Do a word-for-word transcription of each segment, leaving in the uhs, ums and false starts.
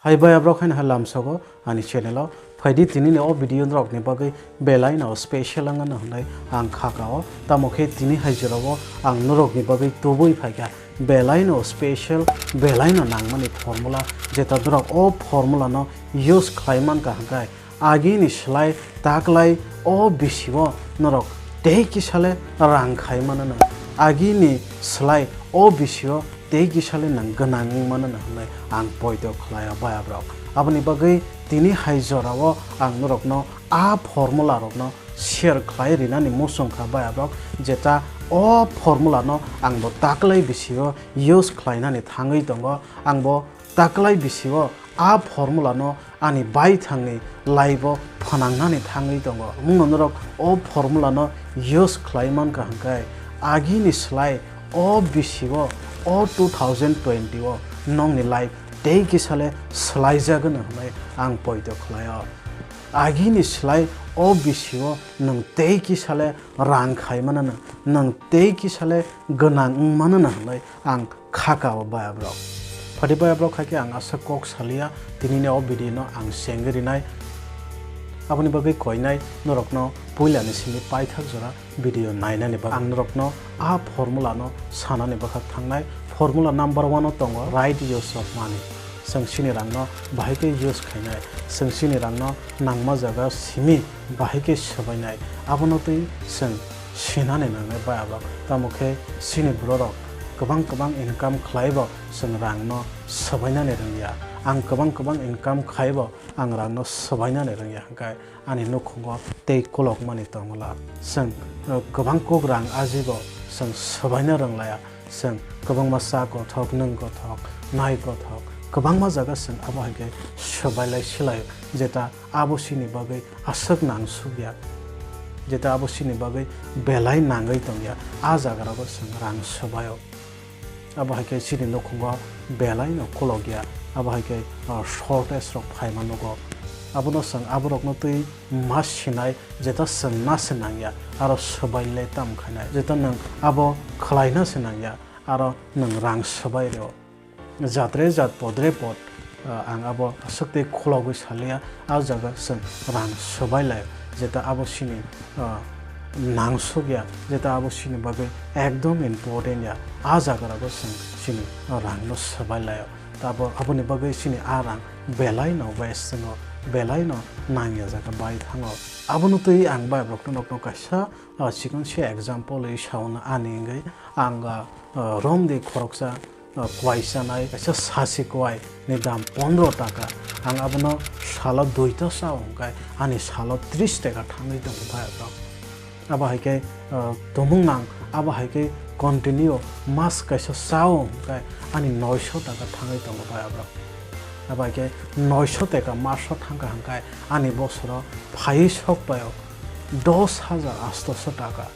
Hai baya borok haino hai lamsogo ani channel o phaidi, tini ni o video norok ni bagwi belai no special wngmano hwnwi ang kha kao. Tamo khe tini hai jora o ang norok ni bagwi tubui phaikha belai no special, belai no nangmani formula, jeta norok o formula no use khlai mankha hwnkhe agini slai taklai o bisio norok tei kisale rang khai manano, agini slai o bisio tei kisale nang gwnang wng manano hwnwi ang poito khlaio baya borok. Aboni bagwi tini hai jora o ang norokno a formula rokno share khlai rinani muchung kha baya borok, jeta o formula no ang bo taklai bisio use khlainani thangwi tongo, ang bo taklai bisio a formula no ani baithangni life o phanangnani thangwi tongo. Mungno norok o formula no use khlai mankha hwnkhe agini slai o bisio, o two thousand twenty o nongni life tei kisale swlaijagono hwnwi ang poito khlaio. Agini slai o bisio nwng tei kisale rang khai manano, nwng tei kisale gwnang wng manano hwnwi ang kha kao baya borok. Phaidi baya borok hai khe ang aswk kok salia, tinini o video no ang sengwi rinai. Aboni bagwi koinai norokno puilani simi paithak jora video nainani bagwi ang norokno a formula no sanani bwkhak thangnai. Formula number one o tongo right use of money. Chwng chini rangno bahai khe use khainai, chwng chini rangno nangma jaga simi bahai khe swbainai, abono twi chwng sinani nangnai baya borok. Tamo khe chini bororok kwbang kwbang income khlaibo chwng rangno swbainani rwngya. Ang kwbang kwbang income khaibo ang rangno swbainani rwngya hwnkhe ani nukhungo tei kolokmani tongwla. Chwng, uh, kwbang kuk rang ajibo chwng swbaina rwnglaiya. Chwng kwbangma cha kothok, nwng kothok, nai kothok, kwbangma jaga chwng abo hai khe swbailai swlaio, jeta abo chini bagwi aswk nangsukya, jeta abo chini bagwi belai nangwi tongya, a jagarogo chwng rang swbaio. Abo hai khe chini nukhungo belaino kolokya, abo hai khe, ah, shortage rok phaima nugo. Abono chwng aborokno twi ma sinai, jeta chwng na se nangya, aro swbaile tam khainai. Jeta nwng abo khlaina se nangya, aro nwng rang swbai rw. Jatre jat podre pod, ah, ang abo aswk twi khulogwi salia, a jaga chwng rang swbai lai, jeta abo chini, ah, nangsuk ya, jeta abo chini bagwi ekdom important ya, a jaga rogo chwng chini rang no swbai lai. Tabo aboni bagwi chini a rang belai no waste wngo, belai no nang ya jaga bai thango. Abono twi ang bai borok no nokno kaisa, ah, chikon se example wi sauna ani wngwi ang, ah, ah, romdi khoroksa, ah, kwai chanai, kaisa sasi kwai ni dam pondro taka. Ang abono salo duita chao hwnkhe ani salo tris taka thangwi tongo bhai rok. Abo hai khe, ah, tumung nang, abo hai khe continue mas kaisa chao hwnkhe ani noisho taka thangwi tongo bhai rok. Abo hai khe noisho taka maso thangkha hwnkhe ani bosoro phaiwi sok paio dos hajar atosho taka.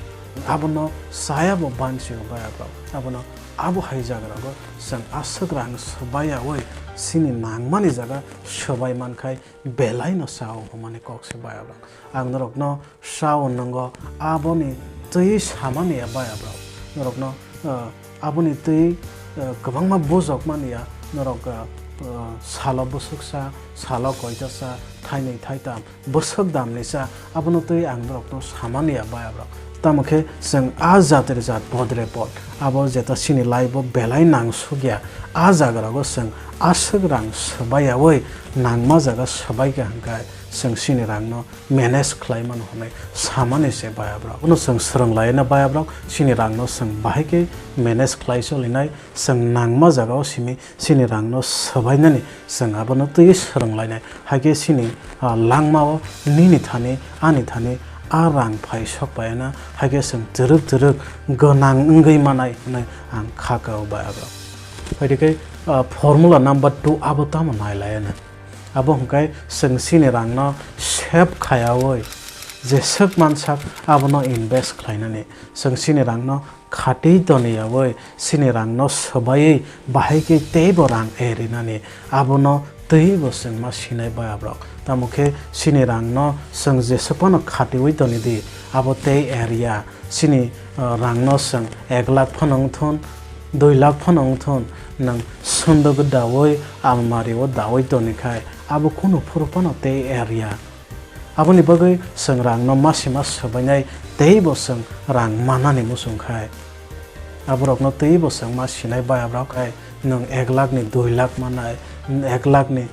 Abono chaya bo bansi o baya borok. Abono abo hai jaga rogo chwng aswk rang swbai yawi chini nangmani jaga swbai mankhai belai no chao hwnmani kok se baya borok. Ang norok no chao nwngo aboni twi samani ya baya borok. Norok no, ah, aboni twi, ah, kwbangma bujok mani ya norok, ah, ah, salo bwswk sa, salo koita sa, thainwi thaitam bwswk damni cha, abono twi ang norokno samani ya baya borok. Tamo khe chwng a jat re jat pod re pod, abo jeta chini life o belai nangsuk ya, a jaga rogo chwng aswk rang swbai yawi nangma jaga swbai kha hwnkhe chwng chini rang no manage khlai mano hwnwi samani se baya borok. Uno chwng swrwng lai na baya borok, chini rang no chwng bahai khe manage khlai cholinai, chwng nangma jaga o simi chini rang no swbainani chwng abono twi swrwng lainai. Hai khe chini, ah, langma o nini thani, ani thani a rang phai sok pai na, hai khe chwng twrwk twrwk gwnang wngwi manai hwnwi ang kha kao baya borok. Phaidi khe, ah, formula number two abo tamo nai lai na. Abo hwnkhe chwng chini rang no save khayawi jeswk mansak abono invest khlainani. Chwng chini rang no khatwi toni yawi chini rang no swbaiwi bahai khe teibo rang erinani, abono twibo chwng ma sinai baya borok. Tamo khe chini rang no chwng jeswk phano khatiwi toni di, abo tei eriya. Chini, uh, rang no chwng ek lakh phano wngthun, Dui lakh phano wngthun, nwng sunduk dawi almari o dawi tonikhai, abo kunu phuru phano tei erya. Aboni bagwi chwng rangno masima swbainai, teibo chwng rang manani muchungkhai. Aborokno teibo chwng ma sinai bayabrok hai, nwng ek lakh ni dui lakh manai, ek lakh ni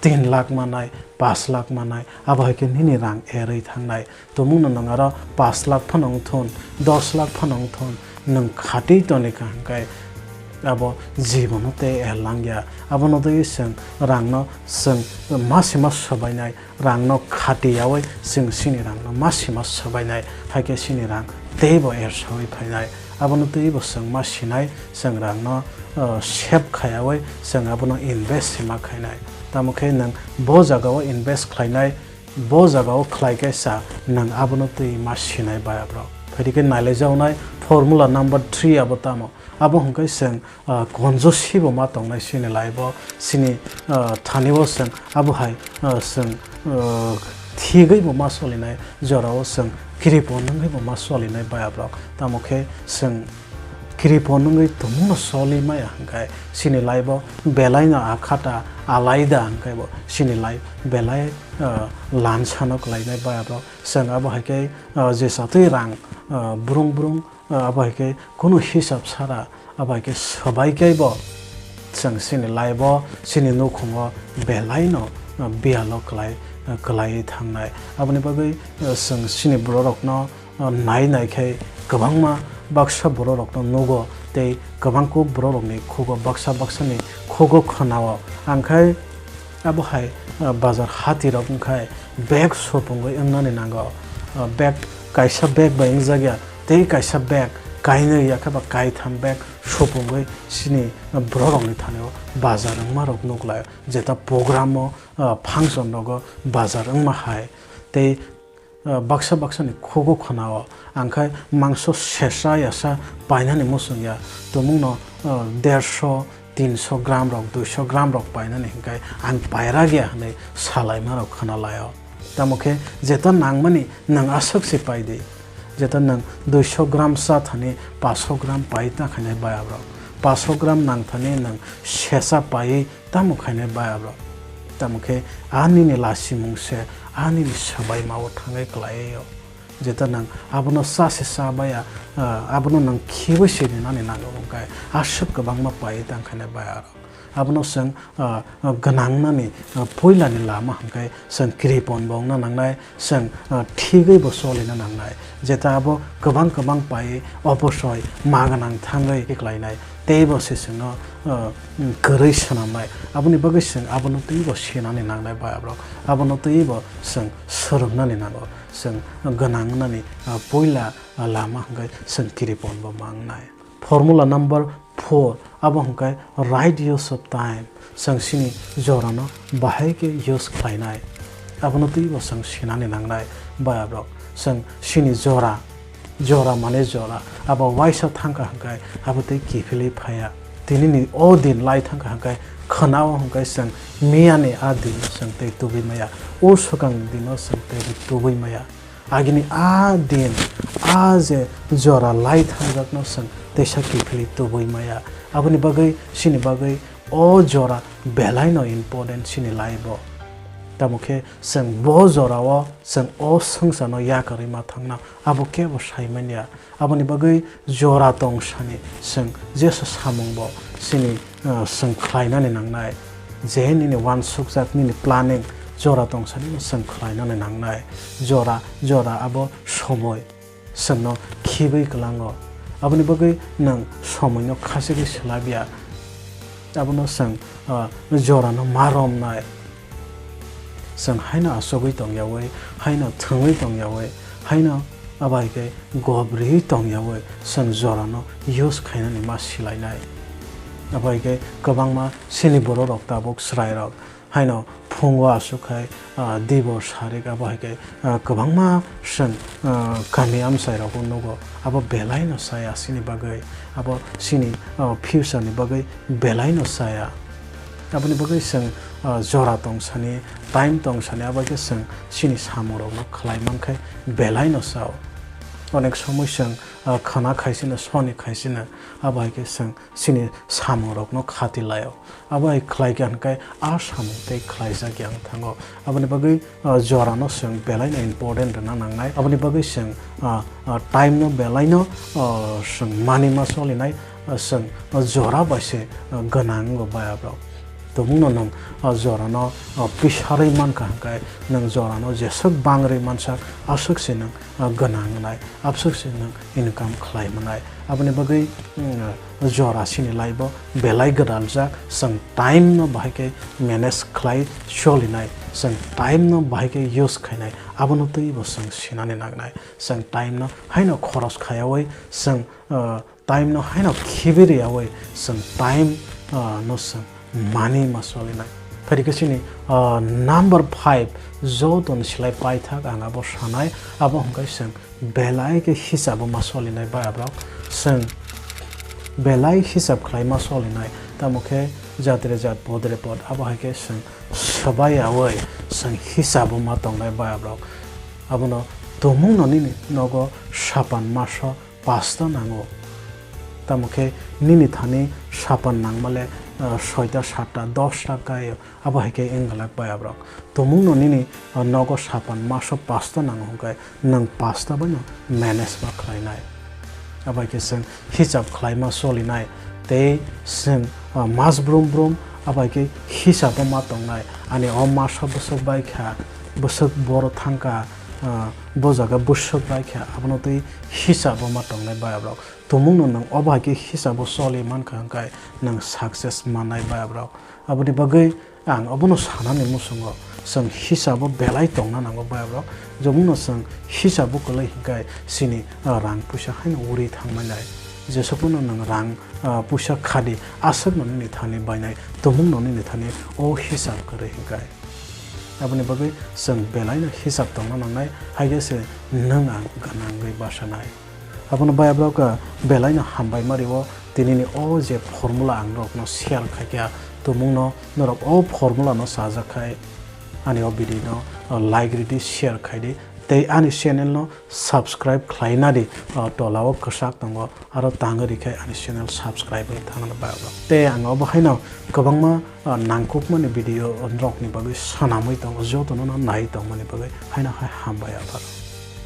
tin lakh manai, pash lakh manai, abo hai khe nini rang erwi thangnai. Tumungno nwng aro pash lakh phano wngthun, dos lakh phano wngthun, nwng khatwi tonikha hwnkhe abo jibono tei erlangya. Abono twi chwng rangno chwng masima swbainai, rangno khatiyawi chwng chini rangno masima swbainai, hai khe chini rang teibo ersawi phainai. Abono twibo chwng ma sinai, chwng rangno, uh, save khayawi chwng abono invest se ma khainai. Tamo khe nwng bo jagao invest khlainai, bo jagao khlai khe sa nwng abono twi ma sinai bayabrok. Phaidi khe nailaijaknai formula number three abo tamo? Abo hwnkhe chwng, uh, konjo sibo ma tongnai chini life o, chini, uh, thani o chwng abo hai, uh, chwng, uh, thigwi bo ma solinai, jorao chwng kripon wngwi bo ma solinai bayabrok. Tamo khe chwng kripon wngwi tumungno soli maya hwnkhe chini life o belai no akhata alaida hwnkhe bo chini life belai, uh, lansano kwlainai bayabrok. Chwng abo hai khe, uh, jesa twi rang, uh, brung brung, uh, abo hai khe kunu hisab sara, abo hai khe swbai khe bo chwng chini life o, chini nukhungo belai no, uh, biyalo kwlai, uh, kwlaiwi thangnai. Aboni bagwi, uh, chwng chini bororokno, uh, nai nai khe kwbangma baksa bororokno nugo tei kwbang kuk bororokni khugo baksa baksani khugo khwnao. Ang khai abo hai, uh, bazar hatirok wngkhai bag sopungwi wngnani nango. Uh, bag kaisa bag bai wngjakya, tei kaisa bag kainwi yakhe ba kaitham bag sopungwi chini, uh, bororokni thani o bazar wngmarok nuklai. Jeta program o, uh, function rogo bazar wngma hai. Tei, uh, baksa baksani khugo khwnao. Ang khai mangso sesa yasa painani muchungya. Tumungno, uh, derso, tinso gram rok, duiso gram rok painani hinkhai ang pairagya hinwi salaimarok khwnalaio. Tamo khe jeta nangmani nwng aswk se paidi. Jeta nwng duiso gram cha thani paso gram pai ta khainai bayabrok. Paso gram nang thani nwng sesa paiwi tamo khainai bayabrok. Tamo khe a nini lasimung se a nini swbaima o thangwi kwlaiwi o. Jeta nwng abono cha se cha baya, ah, abono nwng khiwi se rinani nango hwnkhe aswk kwbangma pai tang khainai bayabrok. Abono chwng, ah, ah, gwnang wngnani, ah, puilani lama hwnkhe chwng kripon bo wngna nangnai, chwng, ah, thigwi bo cholina nangnai. Jeta abo kwbang kwbang pai oposoi ma gwnang thangwi khiklainai, teibo se chwngno, ah, kwrwi swnamnai. Aboni bagwi chwng abono twibo sinani nangnai bayabrok. Abono twibo chwng swrwngnani nango. Chwng gwnang wngnani, ah, puila, ah, lama hwnkhe chwng kripon bo mangnai. Formula number four, abo hwnkhe right use of time. Chwng chini jorano bahai khe use khlainai. Abono twibo chwng sinani nangnai bayabrok. Chwng chini jora, jora mane jora, abo waisa thangkha hwnkhe abo tei kiphilwi phaiya. Tinini o din lai thangkha hwnkhe khwnao hwnkhe chwng miyani a dino chwng tei tubui maya, o swkang dino chwng tei tubui maya. Agini a din, a je jora lai thangjakno chwng teisa kiphilwi tubui maya. Aboni bagwi, chini bagwi o jora belaino important chini life o. Tamo khe chwng bo jorao chwng o swngcharno yakarwi ma thangna, abo kebo sai manya. Aboni bagwi jora tong sani chwng jesu samung bo chini, ah, chwng khlainani nangnai. Je nini uansukjak nini planning jora tong sani chwng khlainani nangnai. Jora, jora abo somoi chwngno khibwi kwlango. Aboni bagwi nwng somoino khachigwi swlabya. Abono chwng, ah, jorano ma romnai. Chwng haino achugwi tongyawi, haino thwngwi tongyawi, haino abo hai khe gobriwi tongyawi chwng jorano use khainani ma silainai. Abo hai khe kwbangma chini bororok tabuk chwrairok haino phungo achuk khai, ah, dibor sarik abo hai khe, ah, kwbangma chwng, ah, kami amchairogo nugo. Abo belaino chaya chini bagwi, abo chini, ah, future ni bagwi belaino chaya. Aboni bagwi chwng, ah, jora tong sani, time tong sani, abo khe chwng chini samungrokno khlai man khe belaino chao. Onek somoi chwng, ah, khana khaisino, soni khaisino, abo hai khe chwng chini samungrokno khati laio. Abo hai khlai kha hwnkhe a samung tei khlaijak ya wng thango. Aboni bagwi, ah, jorano chwng belaino important rwna nangnai. Aboni bagwi chwng, ah, ah, time no belaino, ah, chwng mani ma solinai, ah, chwng, ah, jora bai se, ah, gwnang wngo bayabrok. Tumungno nwng, ah, jorano, ah, pisarwi mankha hwnkhe nwng jorano jeswk bangrwi mansak aswk se nwng, ah, gwnang wngnai, aswk se nwng income khlai mwnai. Aboni bagwi, mm, jora chini life o belai gwdaljak, chwng time no bahai khe manage khlai solinai, chwng time no bahai khe use khainai, abono twibo chwng sinani nangnai. Chwng time no haino khoros khaiyaui chwng, ah, time no haino khibi riyaui chwng time, ah, no chwng mani ma solinai. Phaidi khe chini, ah, number five, joto ni slai paithak ang abo sanai, abo hwnkhe chwng belai khe hisabo ma solinai bayabrok. Chwng belai hisab khlai ma solinai, tamo khe jatre jat podre pod abo hai khe chwng swbai yaui chwng hisabo ma tongnai bayabrok. Abono tumungno nini nogo sapan maso pasta nango. Tamo khe nini thani sapan nangmale, ah, soita, satta, dosta kaio, abo hai khe wng glak bayabrok. Tumungno nini, ah, nogo sapan maso pasta nango hwnkhe nwng pasta baino manage ma khlainai. Abo hai khe chwng hisab khlaima solinai tei chwng, ah, mas brum brum abo hai khe hisabo ma tongnai. Ani o masa bwswk bai kha, bwswk boro thangkha, ah, bo jaga bwswk bai kha, abono twi hisabo ma tongnai bayabrok. Tumungno nwng obo hai khe hisabo choli mankha hwnkhe nwng success mannai bayabrok. Aboni bagwi ang obono sanani muchungo chwng hisabo belai tongna nango bayabrok. Jomungno chwng hisabo kwlwi hwnkhe chini, ah, rang puisa haino uri thangmani. Jesukno nwng rang, ah, puisa khadi aswkno nini thani bainai, tumungno nini thani o hisab kwrwi hwnkhe. Aboni bagwi chwng belaino hisab tongna nangnai, hai khe se nwng ang gwnangwi basanai. Abono bayabrok, ah, belaino hambai ma rio, tinini o je formula ang norokno share khaikha, tumungno norok o formula no chajak khai ani o video no, ah, like ridi, share khaidi, tei ani channel no subscribe khlaina di, ah, tola o kwchak tongo, aro tangwi rikhe ani channel subscribe wi thangna bayabrok. Tei ang obo haino kwbangma, ah, nangkukmani video norokni bagwi swnamwi tongo, jotono no nai tongmani bagwi haino hai hambai aphar.